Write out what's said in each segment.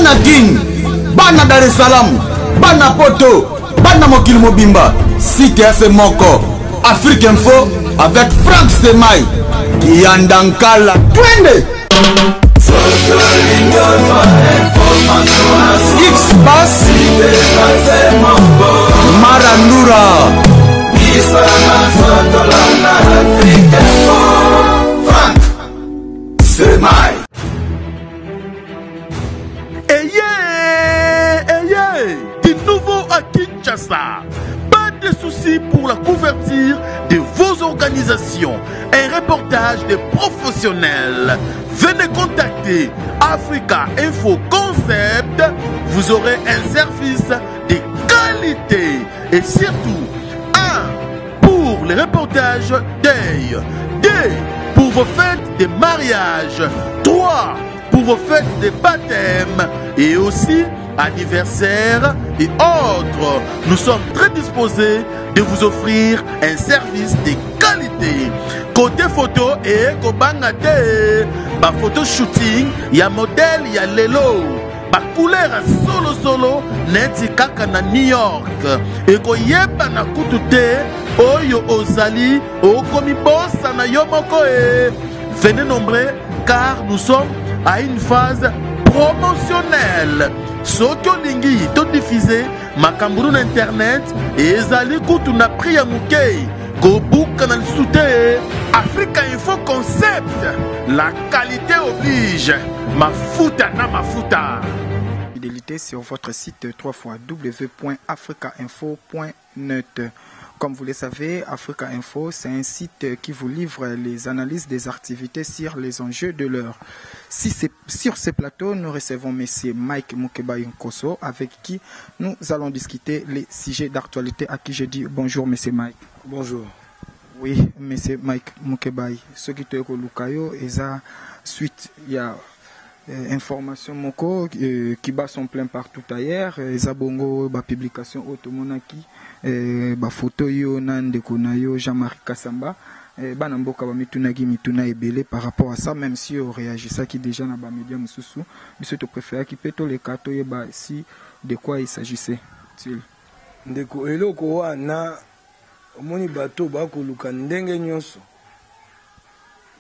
Bana Kin, bana Dar es Salaam, bana Poto, bana mokili mobimba, site ya se moko, Afrique Info avec Franck Stemay, Kiyanda Nkala, twende! X-Bass, Marandura. Ayez, ayez, du nouveau à Kinshasa. Pas de soucis pour la couverture de vos organisations. Un reportage de professionnels. Venez contacter Africa Info Concept. Vous aurez un service de qualité et surtout un pour les reportages deuil, deux pour vos fêtes de mariage, trois pour vos fêtes de baptême et aussi anniversaire et autres. Nous sommes très disposés de vous offrir un service de qualité. Côté photo et kobanga te, ba photo shooting, ya modèle ya lelo. Ba couleur ya solo solo neti kaka na New York. Ekoyebana kutu te oyo ozali okomibosana yo moko e. Venez nombreux car nous sommes à une phase promotionnelle. Soki olingi to diffuser makambo na internet ezali kutu na prix ya moke kobuka na lisusu te. Africa Info Concept, la qualité oblige. Mafuta na mafuta. Fidélité sur votre site www.africainfo.net. Comme vous le savez, Africa Info, c'est un site qui vous livre les analyses des activités sur les enjeux de l'heure. Si c'est, sur ce plateau, nous recevons M. Mike Mukebayi Nkoso, avec qui nous allons discuter les sujets d'actualité, à qui je dis bonjour, M. Mike. Bonjour. Oui, M. Mike Mukebayi. Ce qui te lukayo, et ça, suite, il y a information moko qui bat son plein partout ailleurs, eza bongo ba publication oyo tomonaki, ba photo yo na ndeko na yo Jean-Marie Kassamba, bana mboka ba mitunaki mituna ebele par rapport à ça, même si on réagissaki déjà na ba média mosusu, biso to préféraki pe toleka toyeba si de quoi il s'agissait. Ndeko eloko wana omoni bato bakoluka ndenge nyonso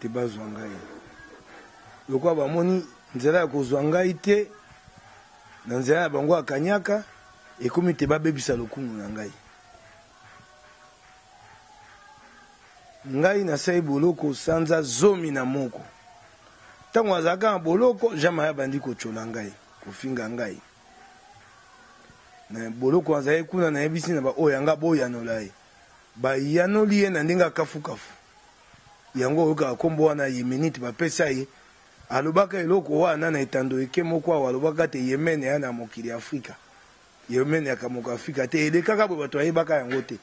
te bazwa ngai, lokola bamoni nzela ya kozwa ngai te na nzela ya bango ya kanyaka, ekomi te babebisa lokumu na ngai. Ngai nasali boloko sanza 11. Ntango azalaka na boloko, Jean-Marie abandi kotyola ngai, kofinga ngai. Na boloko azalaki kuna, nayebisi na baoyo yanga boyanola ye. Bayanoli ye na ndenge ya kafukafu. Yango oyokaka nkombo wana Yemenite bapesa ye. Alobaka eloko wana na etando eke moko awa, alobaka te Yemen ya na mokili ya Afrika. Yemen ya kamoko Afrika te, elekaka boye bato bayebaka yango te.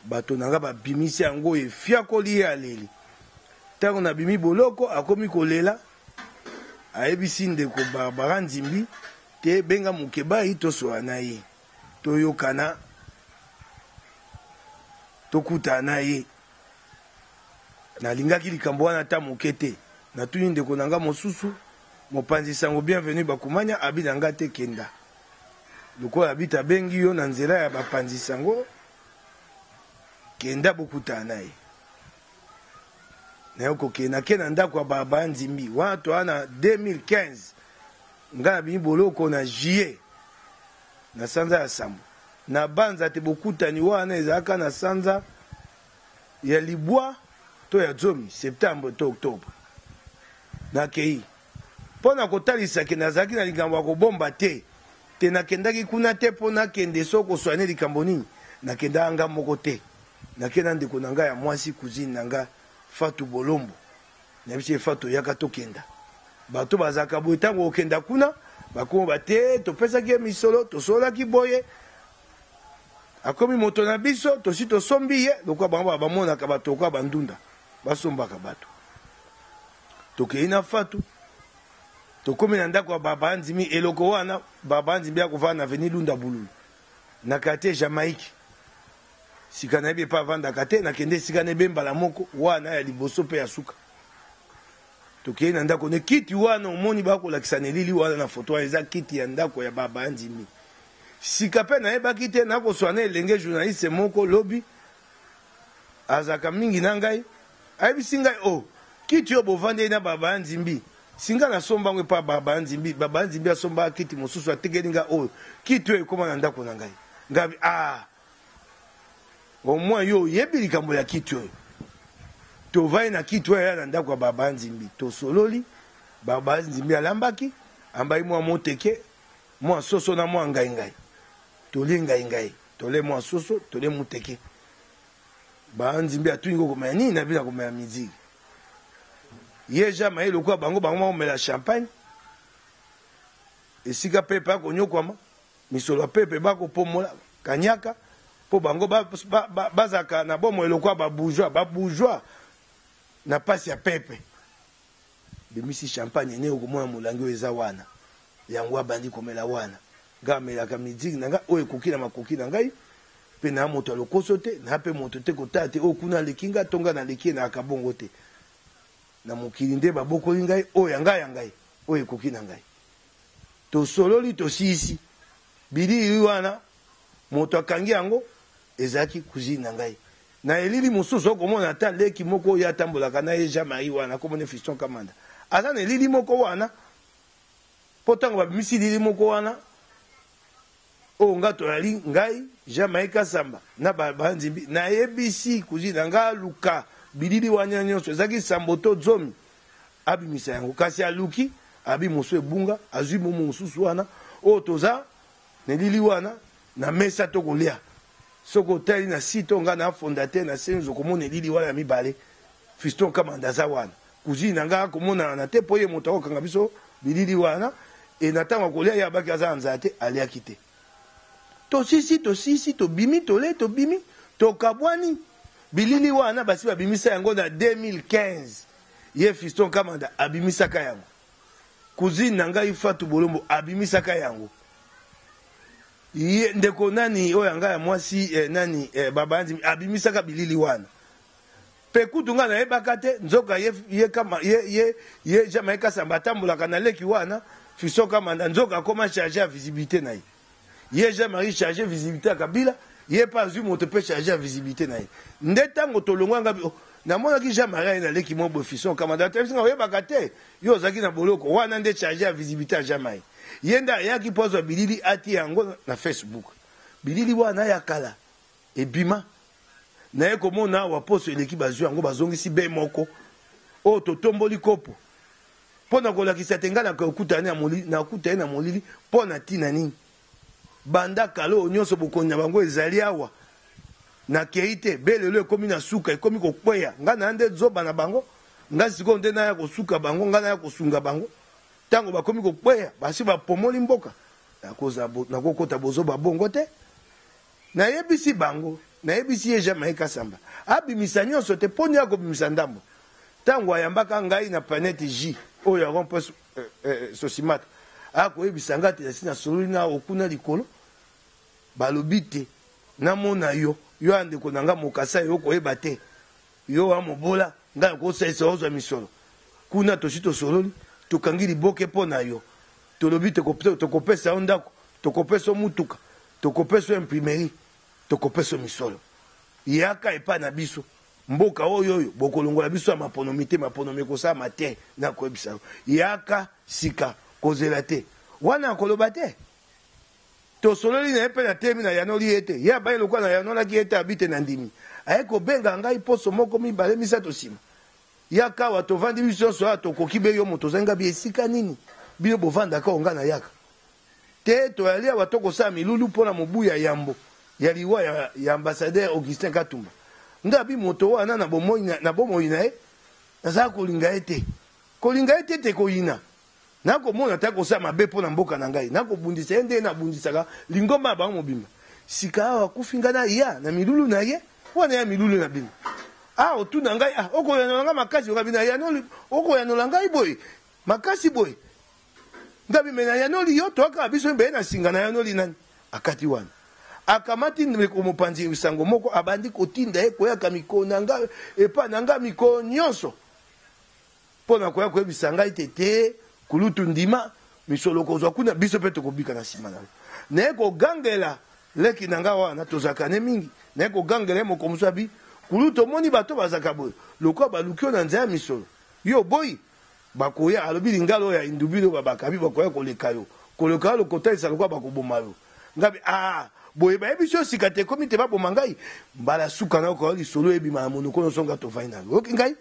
Bato na nga babimisi yango, efiakoli ye aleli. Ntango nabimi boloko, akomi kolela, ayebisi ndeko Barbara Nzimbi te benga Mukebayi tosola na ye, toyokana, tokutana na ye. Nalingaki likambo wana ata moke te. Natuni ndeko na nga mosusu, mopanzi sango Bienvenu Bakumanya, abi na nga te kenda. Lokola abita abengi yo na nzela ya bapanzi sango, kenda bokutana na ye. Naye kokende, nake na ndako ya Barbara Nzimbi wana, toa na 2015. Nga nabimi boloko na juillet, na sanza ya sambo. Na banza te bokutani wana ezalaka na sanza ya libwa to ya zomi, septembre to octobre. Nakei mpo na kotalisa ke nazalaki na likambo ya kobomba te, te nakendaki kuna te mpo nakende so koswane likambo nini, nakendaka nga moko te, nake na ndeko na nga ya mwasi, cousine na nga Fatou Bolombo. Nayebisi ye Fatou yaka tokenda. Bato bazalaka boye ntango okenda kuna bakoma ba te topesaki ye misolo, tosololaki boye, akomi moto na biso, tosi tosombi ye. Lokola bango bamonaka bato lokola bandunda, basombaka bato. Tokei na Fatou, tokomi na ndako ya Barbara Nzimi. Eloko wana Barbara Nzimbi akovanda na avenue Lunda Bululu na quartier Jamaïque. Sika nayebi epai avandaka te, nakende esika na ebe mbala moko wana ya liboso mpe ya suka. Tokei na ndako ne kiti wana omoni bakolakisa na elili wana na foto wana eza kiti ya ndako ya baba ndimi. Sika mpe nayebaki te nakoswa na elenge journaliste moko lobi azalaka mingi na ngai ayebisi ngai o oh, kiti oyo bovandeli na baba nzimbi singa nasomba yango epa baba nzimbi. Baba nzimbi asombaka kiti mosusu atekeli ngai oyo kiti oyo ekóma na ndako na ngai. Ngabi ah, au moins yo oyebi likambo ya kiti oyo. Tovandi na kiti oyo ya na ndako ya baba nzimbi, tosololi. Baba nzimbi alambaki ambai mwa moteke, mwa soso na mwa ngaingai. Tolie ngaingai, tole mwa soso, tole moteke. Banzimbi atuni kokomela nini, na bino akomela miziki. Ye jama ye lokola bango bango bakomela champagne esika pepe akonyokwama misolo ya pepe bakopomola kanyaka mpo bango bazalaka na bomoi lokola babourgeois babourgeois na pasi ya pepe. Bimisi champagne ne okomona molangi oyo eza wana, yango abandi komela wana. Nga amelaka miziki na ngai oyo ekoki na makoki na ngai, mpe na moto ya lokoso te, na mpe moto te kotala te oyo kuna aleki nga to nga naleki ye, nayaka bongo te. Na mokili nde babokoli ngai, oyo ya ngai ya ngai, oyo ekoki na ngai. Tosololi tosilisi bilili wana, moto akangi yango ezalaki cousine na ngai. Na elili mosusu okomona ata leki moko oyo atambolaka na ye Jean Marie wana akomona Fiston Kamanda aza na elili moko wana, mpo ntango babimisi elili moko wana oyo nga toyali ngai Jean Marie Kasamba na banzimbi, nayebisi cousine na ngai aluka bilili wana nyonso ezalaki sambo to zomi, abimisa yango. Kasi aluki abi mosu ebunga, azwi momo mosusu wana oyo toza na elili wana na mesa tokolia. Soki otali na site oyo ngai na fondateur na senzo, okomona elili wana ya mibale Fiston Kamanda aza wana. Cousine na ngai akomonana te mpo ye moto akokanga biso bilili wana. E na ntango akolia ye abaki aza na nzala te, aliaki te. Tosisi tosisi tobimi tole tobimi tokabwani. Bilili wana basi babimisa yango na 2015, ye Fiston Kamanda abimisaka yango, cousine na ngai Fatou Bolombo abimisaka yango, ye ndeko nani oyo ya ngai ya mwasi nani baba Nzimbi abimisaka bilili wana. Mpe kutu ngai nayebaka te nzoka ye, ye, kama, ye, ye, ye Jean-Marie Kasamba atambolaka na leki wana Fiston Kamanda, nzoka akoma charge ya visibilité na ye. Ye Jean-Marie charge visibilité ya Kabila, ye mpe azwi moto mpe charge ya visibilité na ye. Nde ntango tolongwa ngai oh, namonaki Jean-Marie aye na leki moko boye Fiston Kamanda, atebisi ngai oyebaka te yo ozalaki na boloko wana, nde charge ya visibilité ya Jean-Marie. Ye nde ayaki mpo azwa bilili atia yango na Facebook. Bilili wana ya kala ebima naye komona awa poso eleki, bazwi yango bazongisi be moko oyo totomboli kopo mpo na kolakisa te ngai nakuta ye na molili mpo na ntina nini. Banda kala oyo nyonso bokonzi na bango ezali awa, nakei te be lelo ekomi na suka, ekomi kokweya. Ngai na nde zoba na bango, ngai sikoyo nde naya kosuka bango, ngai naya kosunga bango ntango bakomi kokweya, basi bapomoli mboka. Nakokota bozoba bongo te. Nayebisi bango, nayebisi ye Jean-Marie Kasamba abimisa nyonso te, mpo nini akobimisa ndambo? Ntango ayambaka ngai na planète J oyo ya rond-point Sosimata, akoyebisa ngai te nasi nasololi na okuna likolo, balobi te namona yo, yo ya ndeko na ngai mokasa yo okoyeba te, yo wa mobola ngai nakosalisa ozwa misolo kuna. Tosi tosololi, tokangi liboke mpo na yo, tolobi tokopesa yo ndako, tokopesa yo mutuka, tokopesa yo imprimerie, tokopesa yo misolo, yaka epai na biso. Mboka oyo oyo bokolongola biso ya maponomi te, maponomi ekosalama te, nakoyebisa yo yaka sika, kozela te wana akoloba te. Tosololi na ye mpe natelemi nayanoli ye te, ye abaye lokola nayanolaki ye te, abi te nandimi. Aye kobenga ngai poso moko mibale misato nsima, yaka awa tovandi biso nyonso awa tokoki be yo moto ozangi ngabi esika nini bino bovandaka oyo ngai nayaka te. Toyali awa tokosala milulu mpo na mobu ya yambo ya liwa ya ambassadeur Augustin Katumba. Ngabi moto wana na bomoi na ye nazala kolinga ye te, kolinga ye te te koyina, nakomona te akosala mabe mpo na mboka na ngai, nakobundisa ye ndenge nabundisaka lingomba ya bango mobimba. Sika awa akufi, ngai naya na milulu na ye wana ya milulu na bino. Ah, otuna ngai, ah, okoyanola ngai makasi, ngabi nayanoli, okoyanola ngai boye makasi boye, ngabi me nayanoli yo, toyaka biso mibale na singa, nayanoli nani? Akati wana akamati ndeko mopanzi sango moko, abandi kotinda ye koyaka mikolo na ngai epai na ngai mikolo nyonso. Mpo na koya koyebisa ngai te te kulutu ndima misolo okozwa kuna biso mpe tokobika na nsima na yo. Naye kogangela leki na ngai wana tozalaka ne mingi, naye kogangela ye moko mosusu abi kulutu omoni bato bazalaka boye lokola baluki yo na nzela ya misolo yo oboyi bakoya alobi lingala oyo ya indubili oyo babaka abi bakoya koleka yo koleka yo lokotalisa lokola bakoboma yo ngabi ah boye bayebisi yo sika te ekomi te baboma ngai mbala suka na yoka lisolo ebima na monoko nyonso nga tovandi na yo oyoki ngai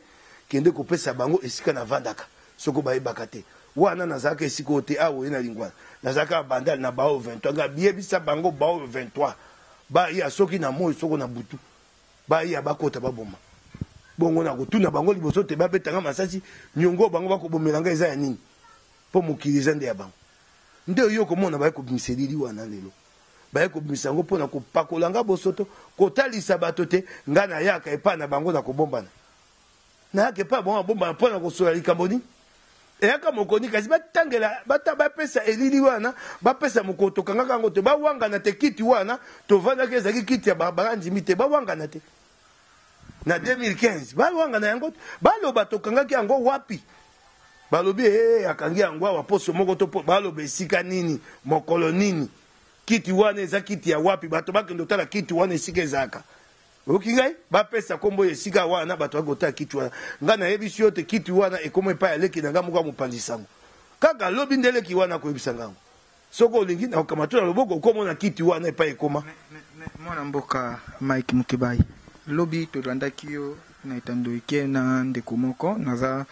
Kende kopesa bango esika navandaka soko bayebaka te. Wana nazalaka esika oyo te, awa oye na Lingwala. Nazalaka na Bandal na baoyo 23. Nga biyebisa bango baoyo 23 baya soki na moi soko na butu baya bakota baboma. Bongo nakotuna bango liboso te babeta nga masasi, niongo oyo bango bakobomela nga eza ya nini? Mpo mokili eza nde ya bango. Nde oyo okomona baye kobimisa elili wana lelo. Baye kobimisa yango mpo na kopakola nga bosoto, kotalisa bato te nga nayaka epai na bango na kobombana. Nayaka epai bango abombana mpo na kosola likambo nini eyaka mokoni kasi batangela bata bapesa elili wana bapesa mokolo tokangaka yango te bawangana te kiti wana tovandaki ezalaki kiti ya Barbara Ndimi te bawangana te na 2015 bawangana yango baloba tokangaki yango wapi balobi ee akangi yango awa poso moko to baloba esika nini mokolo nini kiti wana eza kiti ya wapi bato bakende otala kiti wana esika ezalaka Oyoki ngai? Bapesa kombo ya esika wana bato baki kotala kiti wana. Ngai nayebisi yo te kiti wana ekoma epai ya leki na ngai moko ya mopanzi sango. Kaka lobi nde leki wana akoyebisa ngai yango. Soki olingi nakokamata yo na loboko okomona kiti wana epai ekoma. Mwana mboka Mike Mukebayi, lobi tolandaki yo na etando ike na ndeko moko, naza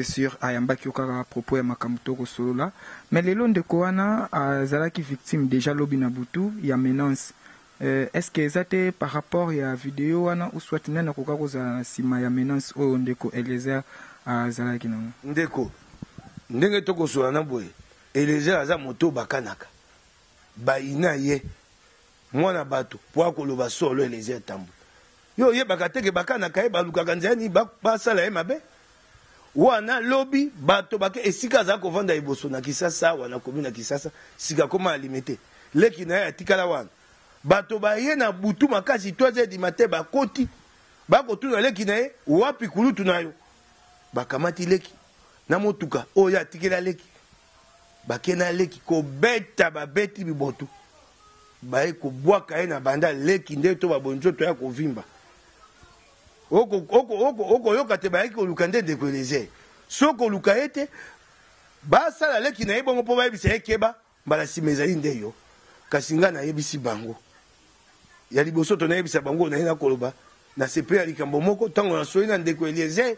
sur ayambaki yo kaka propos ya makambo tokosolola. Mais lelo ndeko wana azalaki victime dejà lobi na butu ya menace. Est ce que eza te par rapport ya video wana ou soit nani akoka kozala na sima ya menace oyo ndeko Eliezer azalaki nango? Ndeko, ndenge tokosolola na boye, Eliezer aza moto oyo bakanaka, bayina ye, mwana bato po akoloba solo Eliezer Tambwe. Yo oyebaka te ke bakanaka ye, balukaka nzela nini basala ye mabe? Wana lobi bato bake esika azala kovanda liboso na Kisasa awa na commune ya Kisasa, sika akoma na Limete. Leki na ye atikala wana. Bato baye na butu makasi 3 heures du matin bakoti bakotuna leki na ye wapi kulutu na yo. Bakamati leki na motuka oyo ye atikela leki. Bake na leki kobeta babeti bibotu. Baye kobwaka ye na banda leki nde to baboyi nzoto ya kovimba. Okoyoka te bayaki koluka nde ndeko Eliezer. Soki koluka ye te, basala leki na ye bongo mpo bayebisa ye keba, mbala nsima ezali nde yo. Kasi ngai nayebisi bango ya liboso to nayebisa bango naye nakoloba nasepeli na likambo moko ntango nasoli na ndeko Eliezer,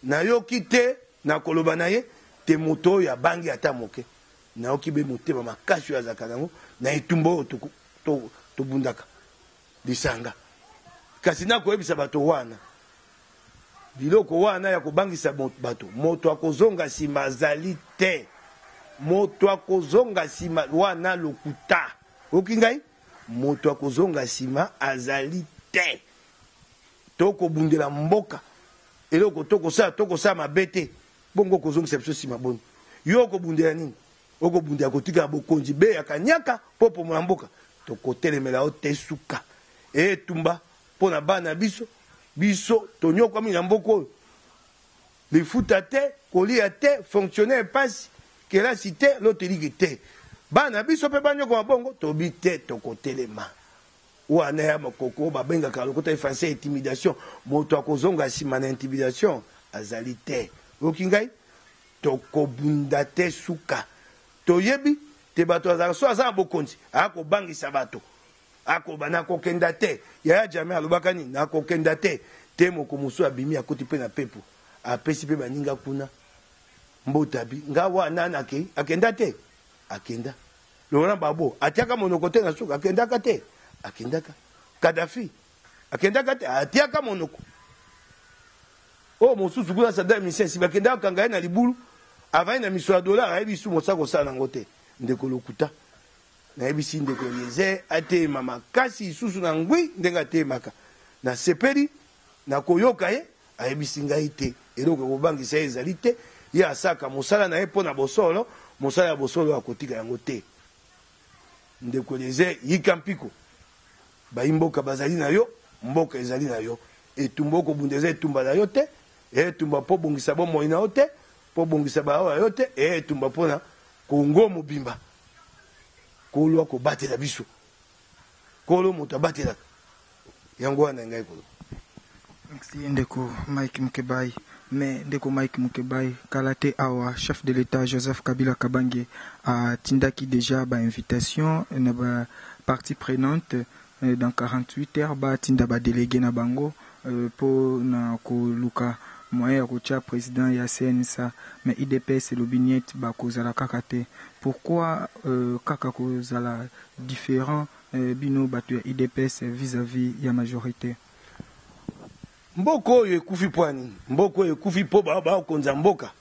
nayoki te nakoloba na ye te moto oyo abangi ata moke. Nayoki be motema makasi oyo azalaka nango na etumba oyo tobundaka. Lisanga. Kasi nakoyebisa bato wana biloko wana ya kobangisa bato, moto akozonga nsima azali te. Moto akozonga nsima wana lokuta. Oyoki ngai? Moto akozonga nsima azali te. Tokobundela mboka, eloko tokosala, tokosala mabe te. Bongo okozongisa biso nsima boni? Yo okobundela nini? Okobundela kotikala bokonzi be ya kanyaka mpo pomola mboka? Tokotelemela yo te suka etumba mpo na bana biso. Biso tonyokwami na mboka oyo, lifuta te, kolia te, fonctionnaire pasi, kelasi te, lotiliki te. Bana biso mpe banyokwama bongo, tobi te, tokotelema. Wana ya makoko babengaka lokota ya français intimidation. Moto akozonga nsima na intimidation azali te. Oyoki ngai? Tokobunda te suka. Toyebi te bato azalaka so aza na bokonzi akobangisa bato akoba nakokenda te. Yaya Jammeh alobaka nini? Nakokenda te te. Moko mosusu abimi akoti mpe na pepo apesi mpe baninga kuna mbotabi nga wana nakei akenda te akenda. Laurent Gbagbo atiaka monoko te na suka akendaka te akendaka. Kadhafi akendaka te atiaka monoko. Oyo mosusu kuna Saddam Hussein si bakendaka kokanga ye na libulu avandi na miso ya dollar ayebi su mosala kosala nango te. Ndeko lokuta. Nayebisi ndeko Eliezer ateyema makasi lisusu na ngwi ndenge ateyemaka. Nasepeli na koyoka ye ayebisi ngai te eloko ekobangisa ye ezali te. Ye asalaka mosala na ye mpo na bosolo, mosala ya bosolo akotika yango te. Ndeko Eliezer yika mpiko. Bayi mboka bazali na yo, mboka ezali na yo. Etumba okobunda eza etumba na yo te, Eya etumba mpo obongisa bomoi na yo te, mpo obongisa baoyo ya yo te. Eya etumba mpo na Kongo mobimba. Nkolo akobatela biso. Nkolo moto abatelaka. Yango wana ngai koloba. Merci ndeko Mike Mukebayi. Mais ndeko Mike Mukebayi, kala te awa chef de l'Etat Joseph Kabila Kabange atindaki dejà ba invitation na ba parties prenantes dans 48 heures batinda ba delegues na bango po na koluka moyen ya kotia president ya CNSA. Mais udps elobi niet, bakozala kaka te. Pourquoi kaka kozala different bino batu ya udps vis à vis ya majorite? Mboka oyo ekufi mpo ya nini? Mboka oyo ekufi mpo ba bakonza mboka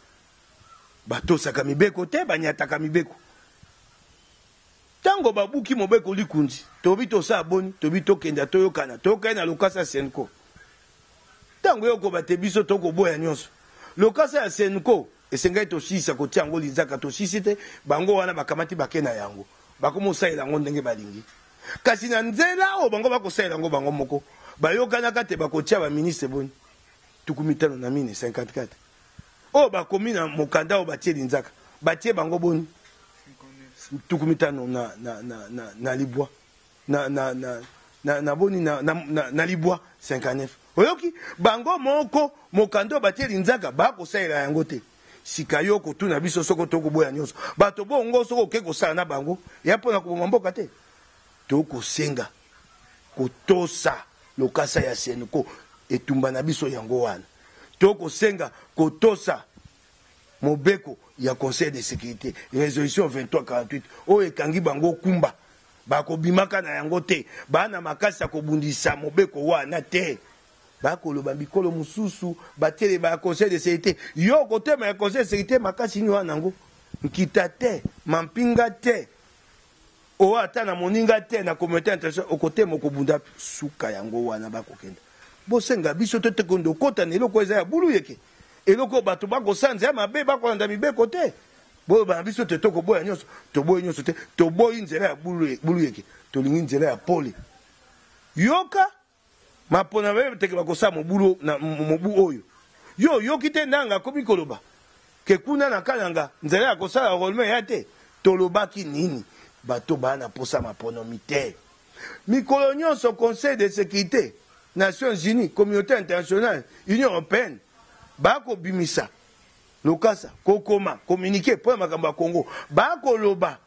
batosaka mibeko te, banyataka mibeko. Tango babuki mobeko likunzi, tobi tosala boni? Tobi tokenda toyokana, toyokani na lokasa ya CENCO. Tango ekoba te biso tokoboya nyonso. Lokasa ya CENCO esengaki tosilisa kotia yango linzaka, tosilisi te, bango wana bakamati bake na yango, bakomi kosalela yango ndenge balingi. Kasi na nzela oyo bango bakosalela yango bango moko, bayokanaka te bakotia ba ministre boni? 54, 54. Oyo bakomi na mokanda oyo batie linzaka, batie bango boni? 59 na, na, na, na, na, na boni na, na, na, na libwa 59. Oyoki bango moko mokanda oyo batie linzaka bakosalela yango te. Sika yo kotuna biso soko tokoboya nyonso bato bongo, soko oke kosala na bango ya mpona koboma mboka te. Tokosenga kotosa lokasa ya CENCO, etumba na biso yango wana. Tokosenga kotosa mobeko ya Conseil de sécurité, résolution 2348 oyo ekangi bango kumba, bakobimaka na yango te. Baa na makasi ya kobundisa mobeko wana te. Bakoloba bikolo mosusu batelema ya Conseil de sécurité, yo kotema ya Conseil de sécurité makasi nini wana yango? Nkita te, mampinga te, oyo ata na moninga te na communauté internationale, okotema okobunda suka yango wana bakokenda. Bosenga biso te tokondo okota na eloko eza ya bulu yeke, eloko bato bakosanza ya mabe, bakolanda mibeko te. Boyoba na biso te tokoboya nyonso. Toboyi nyonso te, toboyi nzela ya bulu yeke, tolingi nzela ya pole. Yoka mapona baye teke bakosala mobulu na mobu oyo. Yo oyoki te nanga akomi koloba ke kuna na Kananga nzela ya kosala enrôlement ya te? Tolobaki nini? Bato baa na posa maponomi te. Mikolo nyonso Conseil de sécurité, Nations unies, communauté internationale, Union européenne bakobimisa lokasa, kokoma communiqué mpo na makambo ya Congo, bakoloba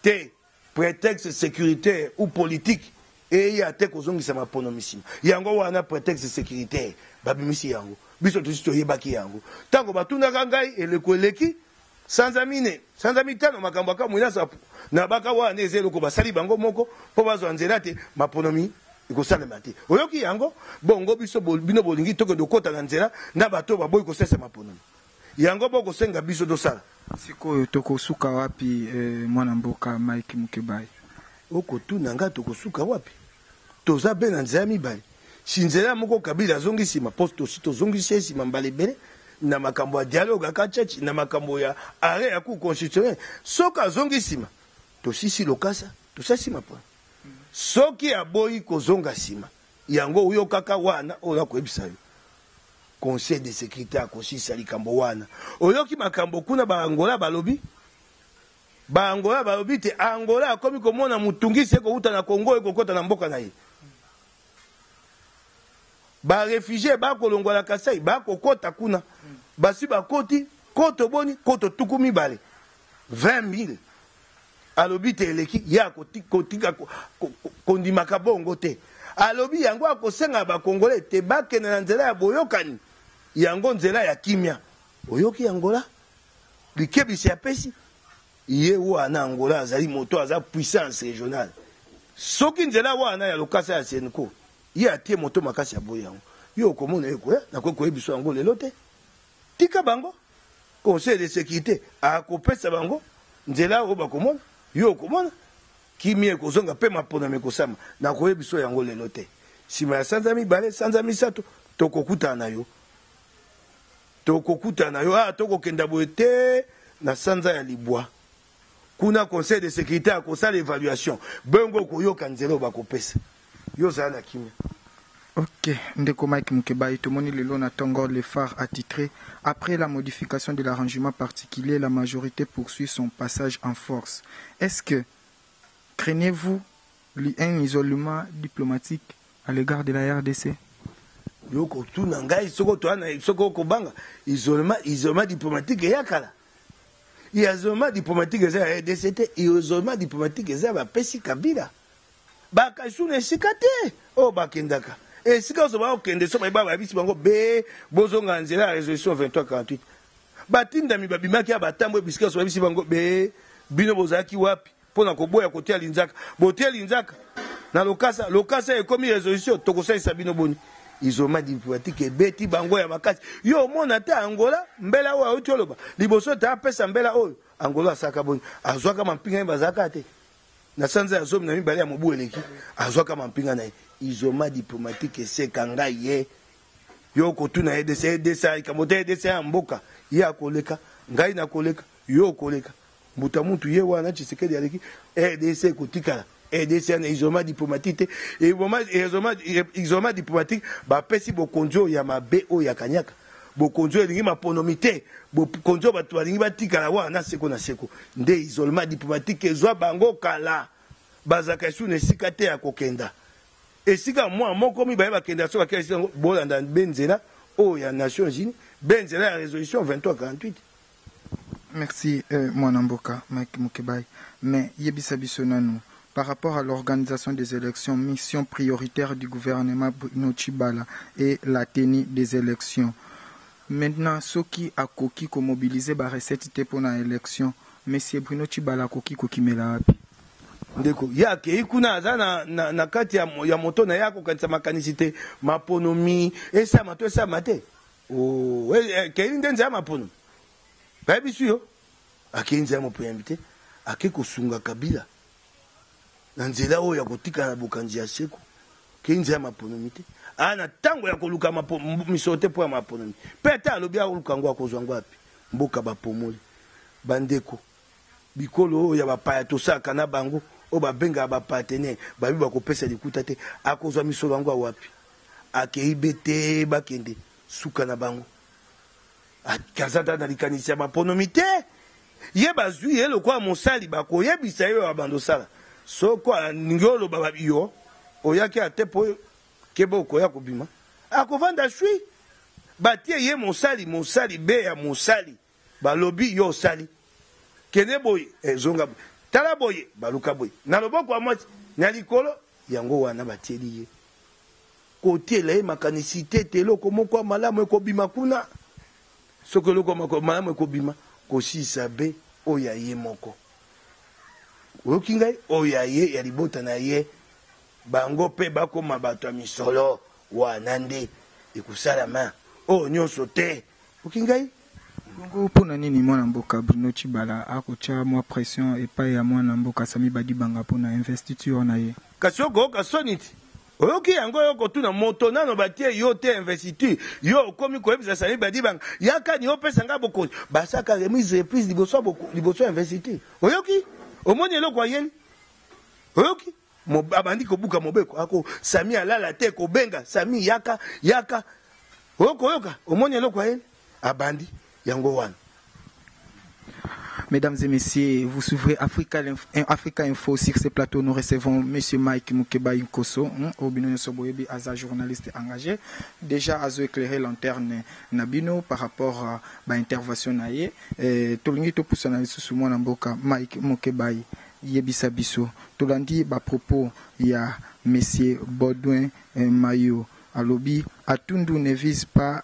te prétexte sécuritaire ou politique eya te kozongisa maponomi nsima. Yango wana prétexte sécuritaire babimisi yango, biso tosi toyebaki yango. Ntango batunaka ngai eleko eleki sanza mine, sanza 5, makambo aka mwinasa na baka wana eza eloko basali bango moko mpo bazwa nzela te maponomi ekosalema te. Oyoki yango bongo, biso bino bolingi tokende okota na nzela na bato baboyi kosalisa maponomi, yango bokosenga biso tosala. Sikoyo tokosuka wapi, mwana mboka Mike Mukebayi? Okotuna nga tokosuka wapi? Toza be na nzela mibale. Si nzela moko, Kabila azongi nsima, mpo tosi tozongisi ye nsima mbala ebele na makambo ya dialogue akachachi, na makambo ya arrêt ya Cour constitutionnel. Soki azongi nsima, tosisi lokasa, tosasi mapona. Soki aboyi kozonga nsima, yango oyo kaka wana oyo nakoyebisa yo, Conseil de sécurité akosisa likambo wana. Oyoki makambo kuna Baangola balobi? Baangola balobi te Angola akomi komona motungisi ekouta na Congo, ekokɔta na mboka na ye. Baréfugiés bakolongwa na Kasai, bakokɔta kuna, basi bakoti koto boni? Koto 20, 20 000. Alobi te eleki ye akotika kondimaka bongo te. Alobi yango akosenga Bakongole te bakende na nzela ya boyokani, yango nzela ya kimia. Oyoki Angola likebisi apesi ye wana? Angola azali moto aza puissance régionale. Soki nzela wana ya lokasa ya CENCO ye atie moto makasi ya boyi yango, yo okomona ekoya. Nakoki koyebiso yango lelo te. Tika bango, Conseil de sécurité akopesa bango nzela oyo bakomona. Yo okomona kimia ekozonga mpe maponami ekosama. Nakoyebiso yango lelo te. Nsima ya sanza 2, sanza 3, tokokutana na yo, tokokutana na yo. Ah, tokokenda boye te. Na sanza ya libwa kuna, Conseil de sécurité akosala évaluation, bongo okoyoka nzela oyo bakopesa yo. Ozala na kimia. Ok, ndeko Mike Mukebayi, tomoni lelo na tongo le phare a titré Après la modification de l'arrangement particulier, la majorité poursuit son passage en force. Est-ce que craignez-vous un isolement diplomatique à l'égard de la RDC? Yo kotuna ngai soko toana soko okobanga isolement isolement diplomatique eya kala isolement diplomatique eza ya RDC te isolement diplomatique eza bapesi Kabila Bakasu na esika te oyo bakendaka. Esika nyonso bakokende, soki bayebi bayebisi bango be bozonga na nzela ya resolution 2348. Batindami babimaki ya batambwe bisika nyonso bayebisi bango be bino bozalaki wapi mpo na koboya kotia linzaka. Botie linzaka na lokasa, lokasa ekomi resolution, tokosalisa bino boni? Isolement diplomatique ebeti bango ya makasi. Yo omona te Angola mbela oyo auti oloba liboso te apesa mbela oyo Angola asalaka boni? Azwaka mampinga ye bazalaka te. Na sanza ya 12 ya mobu eleki, azwaka mampinga na ye. Isolement diplomatique eseka ngai ye. Yo okotuna EDC, EDC likambo te, EDC ya mboka. Ye akoleka, ngai nakoleka, yo okoleka. Mbuta mutu ye wana Tshisekedi aleki, EDC ekotikala. EDC na isolement diplomatique te. Isolement diplomatique bapesi bokonzi oyo ya mabe oyo ya kanyaka. Bokonzi oyo elingi maponomi te, bokonzi oyo bato balingi batikala wana seko na seko. Nde isolement diplomatique ezwa bango kala, bazalaka lisusu na esika te ya kokenda. Esika mwa moko mibale bakenda soki bakenda esika yango, bolanda be nzela oyo ya Nations Unies, be nzela ya resolution 2348. Merci euh, mwana mboka Mike Mukebayi. Mais yebisa biso nanu par rapport à l'organisation des élections, mission prioritaire du gouvernement Bruno Tshibala est la tenue des élections. Maintenant, soki akoki ko mobiliser ba recettes te pona élection, monsieur Bruno Tshibala akoki kokimela wapi? Ndeko, ye akei kuna aza na, na, na kati ya, ya moto na ye akokanisa makanisi te maponomi esama to esama te. Oh, eh, eh, kei nde nzela maponomi bayebisi yo akei nzela mopoyambi te akei kosunga Kabila na nzela oyo ya kotikala na bokanzi ya seko kei nzela maponomi te aa na ntango ya koluka misolo te mpo ya maponomi mpe ata alobi akoluka yango akozwa yango wapi mboka bapomoli bandeko bikolo oyo ya bapaya tosalaka na bango oyo babengaka bapartenaire bayebi bakopesa likuta te akozwa misolo yango wapi akei be te bakende suka na bango aza ata na likanisi ya maponomi te ye bazwi ye lokola mosali bakoyebisa ye oyo abanda osala soko alingi oloba yo oyaki ate mpo keba okoya kobima akovanda shwi batie ye mosali mosali be ya mosali balobi yo osali kende boye ezonga boye tala boye baluka boye na loboko ya mwasi na likolo yango wana batieli ye kotiela ye makanisi te ete eloko moko ya malamu ekobima kuna. Soki eloko ya malamu ekobima, kosilisa be oyo ya ye moko. Oyoki ngai? Oyo ya ye, ya libota na ye, bango mpe bakoma bato ya misolo. Wana nde ekosalama. Oyo nyonso te. Oyoki ngai? Bongo mpo na nini mwana mboka Bruno Tshibala akotia mwa pression epai ya mwana mboka Samy Badibanga mpo na investiture na ye? Kasi okoyoka soni ti oyoki yango yo kotuna moto nano batie yo te investiture yo okomi koyebisa Samy Badibanga yaka ni opesa nga bokonzi basaka remise reprise liboso liboso ya investiture oyoki omoni eloko ayeli oyoki abandi kobuka mobeko ako Samy alala te kobenga Samy yaka yaka okoyoka omoni eloko ayeli abandi yango wana. Mesdames et messieurs, vous suivrez Africa, Africa Info sur ce plateau. Nous recevons Monsieur Mike Mukebayi Nkoso, hein, Obino Nyoso Boyebi, Aza journaliste engagé. Déjà, Azo éclairé lanterne na bino par rapport à l'intervention na ye. Tolingi topusana lisusu mwana mboka Mike Mukebayi yebisa biso. Tolandi ba propos ya Monsieur Baudouin Mayo. Alobi, Atundu ne vise pas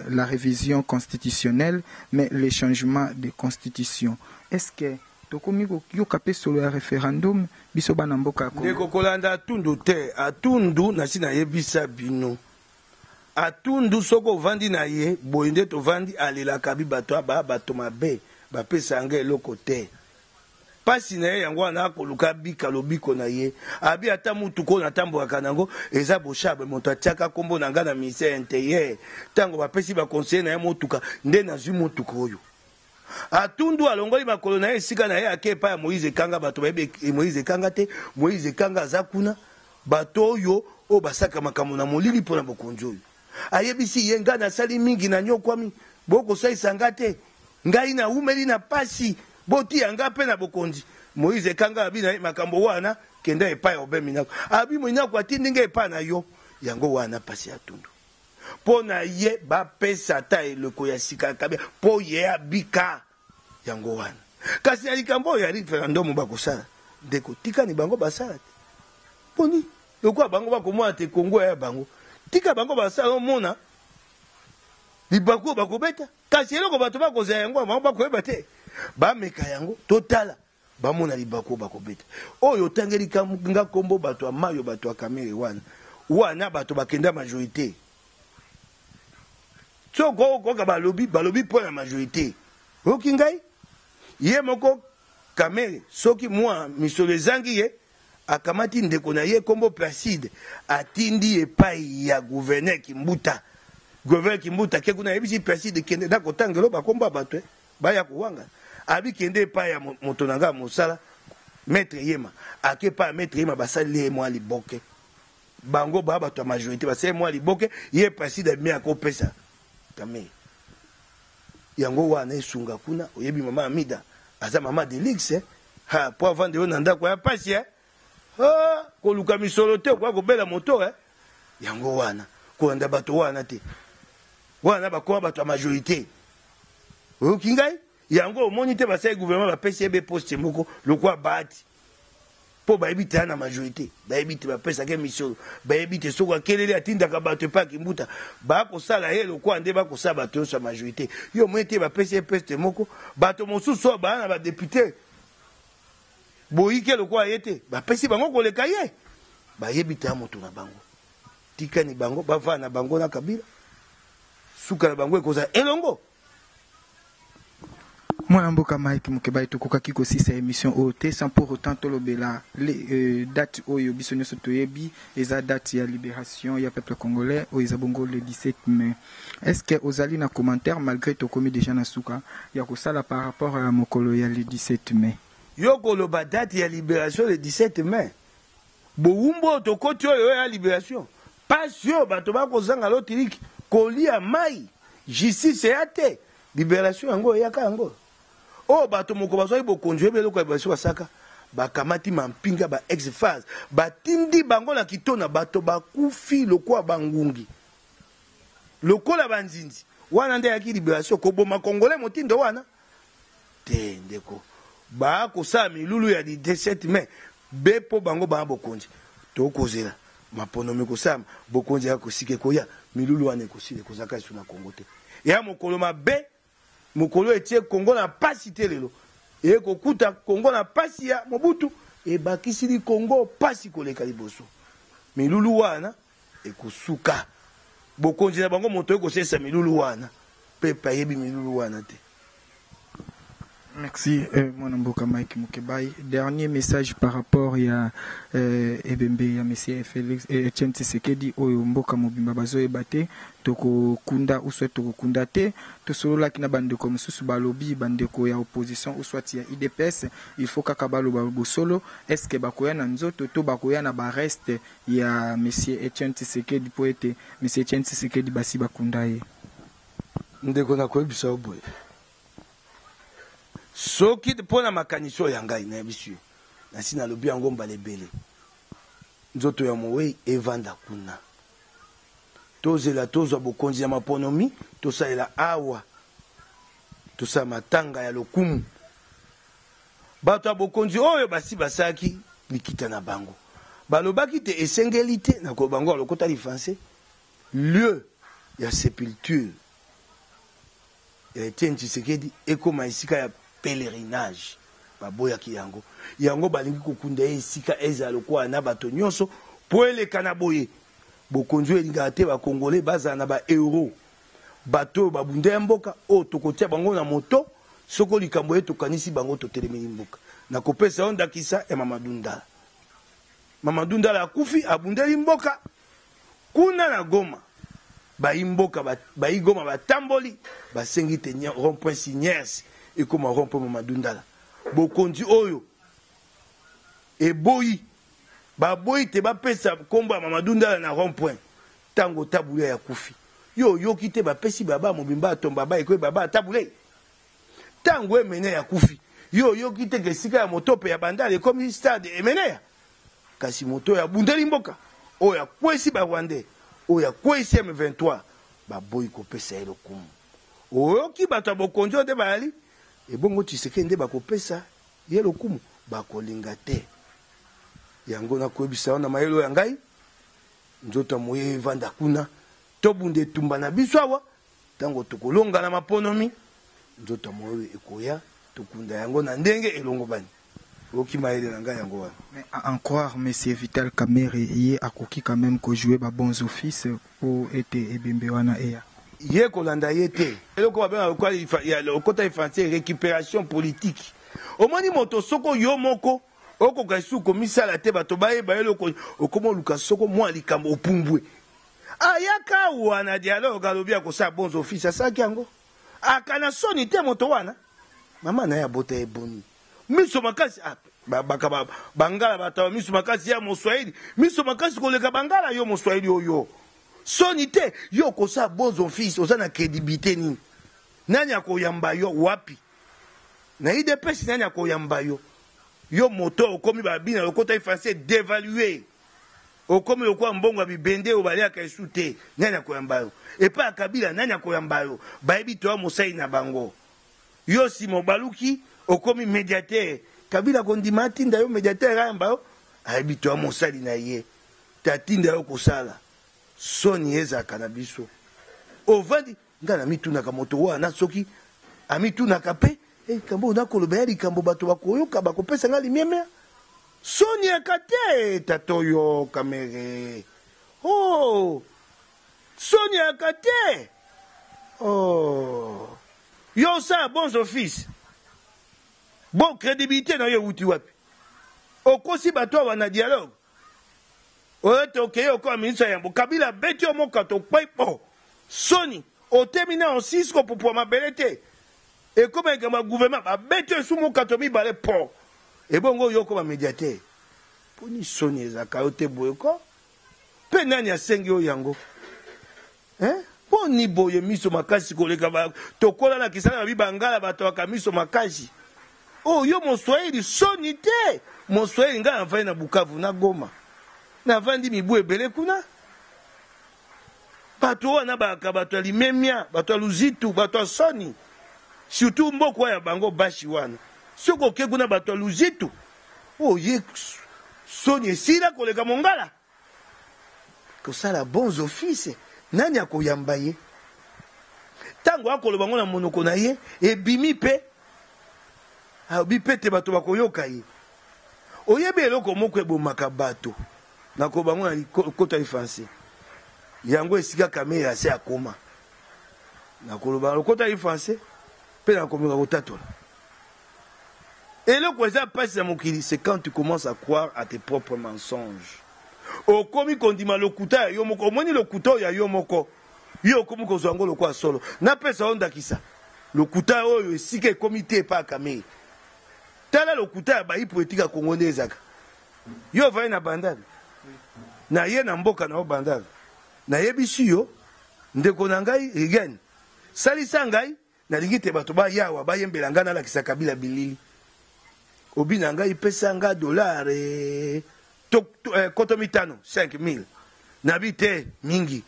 la révision constitutionnelle, mais le changement de constitution. Est-ce que tokomi koyoka mpe solo ya référendum biso bana mboka ya Congo? Ndeko, kolanda Atundu te. Atundu nasi nayebisa bino, Atundu soki ovandi na ye boye nde tovandi, alelaka bi bato aba bato mabe bapesa yanga eloko te. Pasi na ye yango wana akoluka abika lobiko na ye. Abi ata mutuka oyo natambolaka na yango eza Boshab, moto atiaka kombo na nga na ministère ya interieur. Tango bapesi ba conseiller na ye motuka nde nazwi motuka oyo. Atundu alongoli makolo na ye esika na ye ake epai ya Moïse Ekanga, bato bayebi Moïse Ekanga te. Moïse Ekanga aza kuna, bato oyo Oyo basaka makambo na molili mpo na bokonzi oyo. Ayebisi ye, Ngai nasali mingi, nanyokwami, bokosalisa ngai te. Ngai nawumeli na pasi, botiya ngai mpe na bokonzi. Moïse Ekanga abi na ye, makambo wana, kenda epai ya Aubin Minaku. Abi Minaku atindi ngai epai na yo. Yango wana pasi ya Tundu. Mpo na ye bapesa ata eleko ya sika ya Kabila mpo ye abika. Yango wana. Kasi na likambo oyo ya referendum bakosala, ndeko tikani bango basala te. Poni lokola bango bakomona te Congo ya bango, tika bango basala omona libaku oyo bakobeta. Kasi eloko bato bakozela yango bango bakoyeba te. Bameka yango totala bamona libaku oyo bakobeta. Oyo otangeli nga kombo bato ya mayo bato ya Kamere wana wana bato bakenda majorite. Soko okoka balobi balobi mpo na majorite. Oyoki ngai? Ye moko Kamere soki mwa misolo ezangi ye akamati ndeko na ye kombo Placide atindi epai ya gouverneur Kimbuta. Gouverneur Kimbuta ke kuna ayebisi Placide kende na kotangelo bakombo ya bato eh, baya kowanga. Abi kende epai ya moto na ngai mosala maître Yema. Ake epai ya maître Yema basali ye mwa liboke. Bango ba bato ya majorité basali mwa liboke ye Placide abimi akopesa Kamere. Yango wana esunga kuna oyebi mama Amida aza mama de luxe eh? Ha po avanda yo na ndako ya pasi eh? Ha koluka misolo te okoya kobela moto eh? Yango wana kolanda bato wana te wana bakoma bato ya majorité oyoki ngai yango omoni te basali gouvernement bapesi ye be poste moko lokola bahati mpo bayebi te na majorité bayebi te bapesaka ye misolo bayebi te soki akeleli atindaka bato epai ya kimbuta bakosala ye lokola nde bakosala bato nyonso ya majorité yo omoni te bapesi ye poste moko bato mosusu oyo baa na badepute boyike lokola ye te bapesi bango koleka ye bayebi te ya moto na bango tikani bango bavanda na bango na kabila suka na bango ekozala elongo. Mwana mboka Mike Mukebayi, tokokaki kosisa emission oyo te sans pour autant tolobela le, euh, date oyo biso nyonso toyebi eza date ya liberation ya peuple congolais oyo eza bongo le 17 mai. Est-ce que ozali na commentaire malgré tokomi déjà na suka ya kosala par rapport ya mokolo ya le 17 mai? Yo koloba date ya liberation le 17 mai bowumbu oyo tokoti oyo ya liberation pasi oyo bato bakozanga lotiliki kolia mai justice eya te liberation yango eyaka yango oyo bato moko bazwaki bokonzi oyebi eloko ya liboso basaka bakamati mampinga ba ex phase batindi bango na kitona bato bakufi lokola bangungi lokola banzinzi wana nde ayaki liberation koboma congolais motindo wana te ndeko bakosala milulu ya 17 mai be mpo bango baa bokonzi tokozela mapono mikosalama bokonzi ya kosika ekoya milulu wana ekosila ekozalaka lisusu na kongo te ya mokolo mabe mokolo etie kongo na pasi te lelo ekokuta kongo na pasi ya mobutu ebakisili kongo pasi koleka liboso milulu wana ekosuka bokonzi na bango moto ekosilisa milulu wana pepe ayebi milulu wana te. Merci euh, mwana mboka Mike Mukebayi. Dernier message par rapport ya euh, ebembe ya monsieur Felix euh, Etienne Tshisekedi oyo mboka mobimba bazoyeba te tokokunda ou soit tokokunda te. Tosololaki na bandeko mosusu balobi bandeko ya opposition ou soit ya UDPS il faut kaka baloba bosolo est-ce que bakoya na nzoto to bakoya na ba reste ya monsieur Etienne Tshisekedi po ete monsieur Etienne Tshisekedi basi bakunda ye. Ndeko nakoyebisa yo boye soki mpo na makanisi oyo ya ngai nayebisi yo nasi nalobi yango mbala ebele nzoto ya mowei evanda kuna tozela tozwa bokonzi ya maponomi tosalela awa tosala matanga ya lokumu Bato ya bokonzi oyo basi basalaki likita na bango balobaki te esengeli te na koloba yango ya lokota lifanse lieu ya sepulture ya Etienne Tshisekedi ekoma esika ya pèlerinage. Baboyaki yango. Yango balingi kokunda ye esika ezala lokola na bato nyonso mpo eleka na boye. Bokonzi oyo elingaka te ba Congolais bazala na ba euros. Bato oyo babunda ya mboka oyo tokotia bango na moto soko likambo ye tokanisi bango totelemeli mboka. Nakopesa yo ndakisa ya Mamadou Ndala. Mamadou Ndala akufi abundeli mboka kuna na Goma. Bayi mboka bayi Goma batamboli basengi te rond point Signers ekoma rond point Mamadou Ndala. Bokonzi oyo eboyi. Baboyi te bapesa nkombo ya Mamadou Ndala na rond point. Ntango Tabu Ley akufi, yo oyoki te bapesi baba mobimba atomba ba ekoyi baba Tabu Ley? Ntango Emeneya akufi, yo oyoki te ke esika ya motope ya Bandal ekomi stade Emeneya? Kasi moto oyo abundeli mboka, oyo akweyisi ba Rwandais, oyo akweyisi M23, baboyi kopesa ye lokumu. Oyoki bato ya bokonzi oyo nde bayali? Ebongo Tshisekedi nde bakopesa ye lokumu? Bakolinga te. Yango nakoyebisa yo na mayele oyo ya ngai, nzoto ya moye evanda kuna, tobunda etumba na biso awa, ntango tokolonga na maponomi, nzoto ya moye ekoya, tokunda yango na ndenge elongobani. Oyoki mayele na ngai yango wana. Mais à en croire monsieur Vital Kamerhe, ye akoki quand même ko jouer ba bons offices po ete ebembe wana eya. Ye kolanda ye te. Eloko babengaka lokota ya français recuperation politique. Omoni moto soko yo moko okoka lisusu komisala te, bato bayeba yo eloko, okoma oluka soko mwa likambo opumbwe. Ayaka awa na dialogue alobi akosala bons offices, asalaki yango. Akana soni te moto wana. Mama na ye abota ye boni? Miso makasi ah, baka ba, bangala bato ya miso makasi ya moswahili, miso makasi koleka bangala yo moswahili oyo. Soni te, yo okosala bons offices, oza na credibilité nini? Nani akoyamba yo wapi? Na UDPS nani akoyamba yo? Yo moto okomi babina lokota français devaluer. Okomi lokola mbongo ya bibende oyo baliaka esu te, nani akoyamba yo? Epai ya Kabila nani akoyamba yo? Bayebi toya mosali na bango. Yo sima obaluki okomi mediateur. Kabila akondima atinda yo mediateur ayamba yo? Ayebi toya mosali na ye te atinda yo kosala. Soni ezalaka na biso. Ovandi nga namitunaka moto wana soki amitunaka pe eh, likambo oyo nakoloba ya likambo bato bakoyoka bakopesa nga limemea. Soni eka te tata oyo Kamerhe. Oh, soni eka te. Oh, yo osala bons offices. Bon crédibilité na yo ewuti wapi? Okosi bato awa na dialogue. Oyo te okei okoma ministre ya yambo. Kabila abeti yo mokato okpei po. Soni, otemi na osisi kopupua mabele te. Ekoma likambo ya gouvernement, babeti yo esu mokato mibale po. Ebongo yo okoma mediateur. Poni soni ezalaka yo te boye ko? Pe nani asengi yo yango? Hein? Boni boye miso makasi koleka ba tokola na kisala babi bangala bato ya miso makasi. Oh yo moswahili soni te. Moswahili ngai navandi na Bukavu na Goma. Navandi mibu ebele kuna. Bato wana baka bato ya limemia, bato ya luzitu, bato ya soni. Surtout mboka ya bango bashi wana. Soki oke kuna bato ya luzitu, oh ye soni esila koleka mongala. Kosala bons offices, nani akoyamba ye? Tango akoloba ngo na monoko na ye, ebimi pe alobi pe te bato bakoyoka ye. Oyebi eloko moko ebomaka bato, nakoloba ngo na lokota ya français. Yango esika Kamerhe ase akoma. Nakoloba na lokota ya français pe nakomeka kotatola. Eloko eza pasi na mokili c'est quand tu commences à croire à tes propres mensonges. Okomi kondima lokuta ya yo moko, omoni lokuta oyo ya yo moko, yo okomi kozwa yango lokola solo. Napesa yo ndakisa, lokuta oyo esika ekomi te epai ya Kamerhe. Tala lokuta ya bayi politique ya Congo nde ezaka. Yo ovandi na Bandal, na ye na mboka na yo Bandal, nayebisi yo ndeko na ngai Rigen, salisa ngai Nalingi te bato baya awa bayembela ngai nalakisa Kabila bilili. Obi na ngai pesa nga dollar eh, to, to, eh, koto mitano 5000 nabi te mingi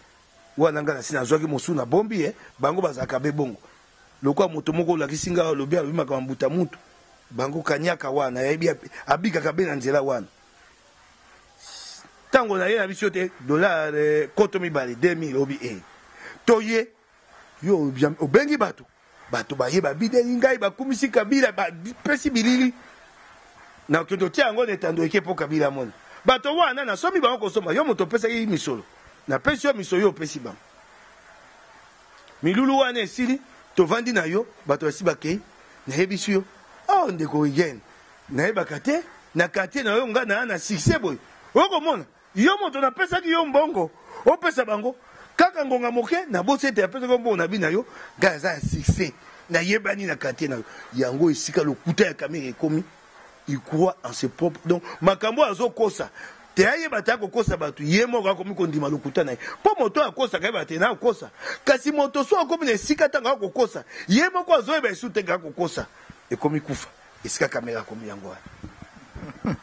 wana ngai nasi nazwaki mosusu na bombi eh, bango bazalaka be bongo lokola moto moko olakisi ngai alobi alobi makambo mbuta mutu bango kanyaka wana yayebi abikaka be na nzela wana ntango na ye na biso te dollar eh, koto mibale 2000 obi e eh. toye Yo obengi bato, bato baye babideli ngai, bakumisi Kabila, bapesi bilili na okende otia yango na etando eke mpo Kabila amoni. Bato wana nasombi bango kosomba, yo moto opesaki misolo, napesi yo misolo, yo opesi bango. Milulu wana esili, tovandi na yo, bato basi bakei, nayebisi yo, oh ndeko Rigen, nayebaka te na quartier na yo ngai naa na succès boye, okomona Yo moto napesaki yo mbongo opesa bango kaka ngonga moke, nabosi ete napesaki yo mbongo na bi na yo, ngai naza ya succès, nayebani na quartier na yo. Yango esika lokuta ya Kamerhe ekomi, il croit en ses propres. Donc makambo oyo azokosa, Te ayeba te akokosa bato, ye moko akomi kondima lokuta na ye. Mpo moto oyo akosaka ayeba te na akosa. Kasi moto so akomi na esika ntango akokosa, ye moko azoyeba esu te ke akokosa. Ekomi kufa esika kamera akomi yango wana.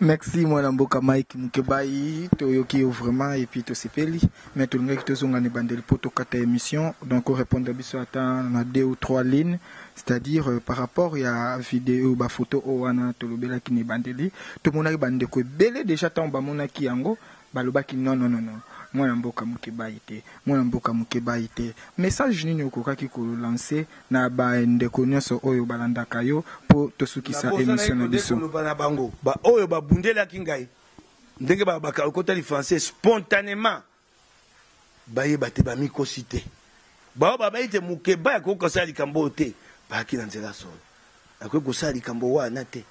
Merci mwana mboka Mike Mukebayi, toyoki yo vraiment et puis tosepeli, mais tolingaki tozonga na ebandeli mpo tokata émission, donc orépondre biso ata na deux ou trois lignes, c'est-à-dire euh, par rapport ya video ba photo oyo wana tolobelaki na ebandeli, tomonaki bandeko ebele déjà ntango bamonaki yango balobaki non non non non, mwana mboka Mukebayi te, mwana mboka Mukebayi te. Message nini okokaki kolancer na ba ndeko nyonso oyo balandaka yo mpo tosukisa émission na biso? Koloba na bango baoyo babundelaki ngai ndenge bakotali français spontanément, bayeba te bamikosi te, bao babayi te Mukeba akoki kosala likambo oyo te, bayaki na nzela solo, akoki kosala likambo wana te.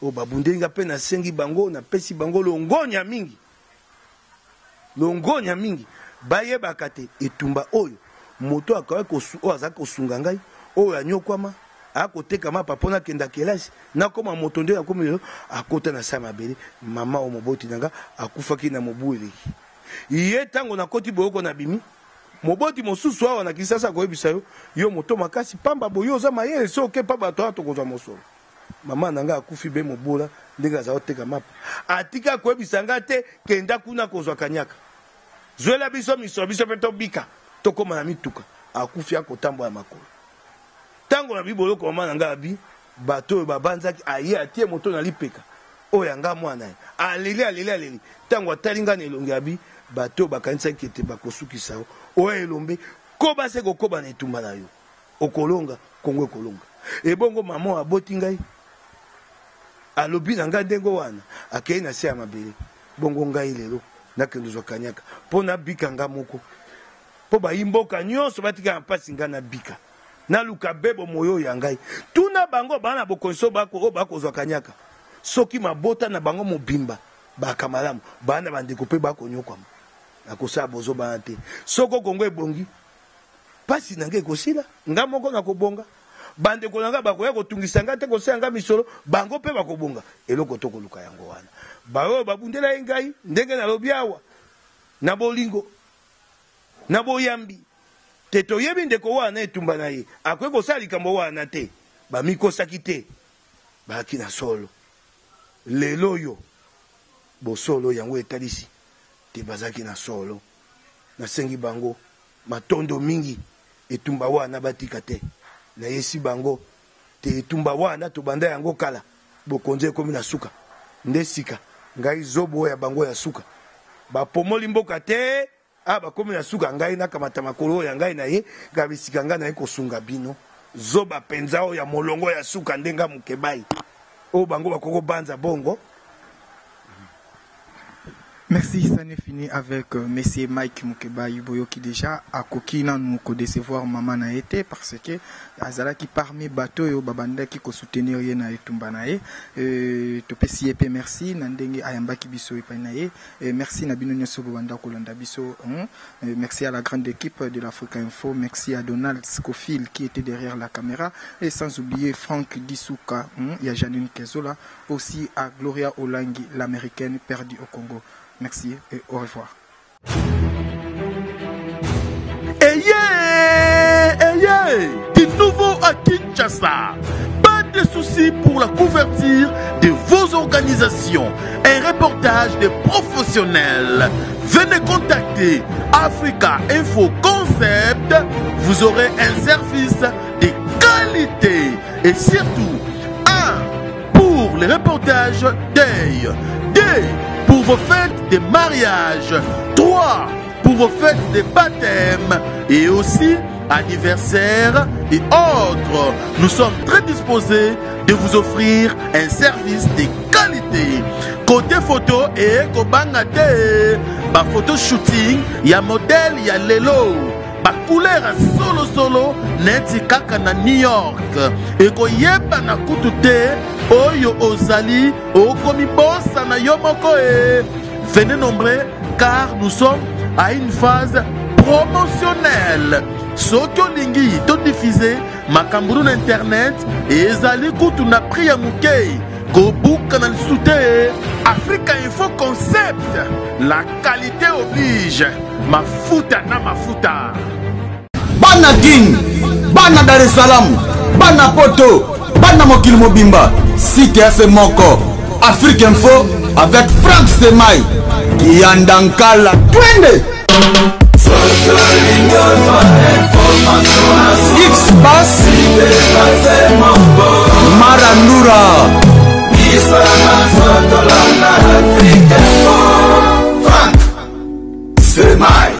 Oyo babundeli nga mpe nasengi bango, napesi bango longonya mingi, longonya mingi. Bayebaka te etumba oyo moto oyo azalaki kosunga ngai, oyo anyokwama, akoteka mapa mpo nakenda kelasi, nakoma moto nde nakomi lelo, akota na sa mabele. Mama oyo moboti na nga akufaki na mobu eleki ye. Ntango nakoti boyoko nabimi, moboti mosusu awa na Kinshasa akoyebisa yo, yo moto makasi pamba boye, oza mayele, soki oke pa bato wana tokozwa mosolo. Mama na ngai akufi be mobola ndenge aza koteka mapa, atika koyebisa ngai te kenda kuna kozwa kanyaka, zwela biso misolo, biso mpe tobika tokóma na mituka. Akufi akotambola makolo. Ntango na biboloko, mama na ngai abi bato oyo babanzaki aye atie moto na lipeka oyo ya ngai mwana ye, aleli aleli aleli. Ntango atali ngai na elongi, abi bato oyo bakanisaki ete bakosukisa yo, oyo elombe, koba se kokoba na etumba na yo, okolonga, Kongo ekolonga. Ebongo mama oyo aboti ngai alobi na ngai ndenge wana, akei na se ya mabele. Bongo ngai lelo nakende ozwa kanyaka mpo nabika nga moko, mpo bayi mboka nyonso batikala mpasi, ngai nabika, naluka bebo moyo ya ngai. Tuna bango baa na bokonzi so oyo bakozwa kanyaka, soki mabota na bango mobimba baka malamu, baa na bandeko mpe bakonyokwama. Nakosala bozoba wana te. Soko Kongo ebongi, mpasi na ngai ekosila, ngai moko nakobonga, bandeko na ngai bakoya kotungisa ngai te, kosala ngai misolo, bango mpe bakobonga. Eloko tokoluka yango wana. Baoyo babundela ye ngai, ndenge nalobi awa, na bolingo, na boyambi te, toyebi ndeko wana etumba na ye, akoki kosala likambo wana te. Bamikosaki te, bayaki na solo. Lelo oyo bosolo yango etalisi te bazalaki na solo. Nasengi bango matondo mingi, etumba wana batika te. Nayesi bango te etumba wana tobanda yango kala, bokonzi ekomi na suka nde sika ngai zobo ya bango ya suka. Bapomoli mboka te, a bakomi na suka, ngai nakamata makolo oyo ya ngai na ye ngai bisika ngai naye kosunga bino. Zoba mpenza oyo ya molongo ya suka nde ngai Mukebayi oyo bango bakoki kobanza bongo. Merci, ça n'est fini avec euh, Monsieur Mike Mukebayi Boyoki déjà akoki nanu ko décevoir maman na ye te parce que azalaki parmi bato oyo babandaki ko soutenir ye na etumba na ye. Euh, topesi ye pe merci na ndenge ayambaki biso epai na ye. Euh, merci na bino nyonso bobanda kolanda biso. Hein? Euh, merci à la grande équipe de l'Africa Info, merci à Donald Scofield qui était derrière la caméra et sans oublier Franck Disuka, hein, ya Janine Kezola, aussi à Gloria Olangi, l'américaine perdue au Congo. Merci et au revoir. Ayez, ayez, du nouveau à Kinshasa. Pas de soucis pour la couverture de vos organisations. Un reportage de professionnels. Venez contacter Africa Info Concept. Vous aurez un service de qualité et surtout 1 pour les reportages deuil, 2 pour vos fêtes de mariage, 3 pour vos fêtes de baptême et aussi anniversaire et autres. Nous sommes très disposés de vous offrir un service de qualité. Côté photo et kobanga te, ba photo shooting, ya modèle ya lelo. Ba couleur ya solo solo neti kaka na New York. Ekoyebana kutu te oyo ozali okomibosana yo moko e. Venez nombreux car nous sommes à une phase promotionnelle. Soki olingi to diffuser makambo na internet ezali kutu na prix ya moke. Kobuka na lisusu te. Africa Info Concept, la qualité oblige. Mafuta na mafuta. Bana Kin, bana Dar es Salaam, bana Poto, bana mokili mobimba, site ya se moko. Afrique Info avec Frank Stemay. Kiyanda Nkala, twende! X-Bass Marandura.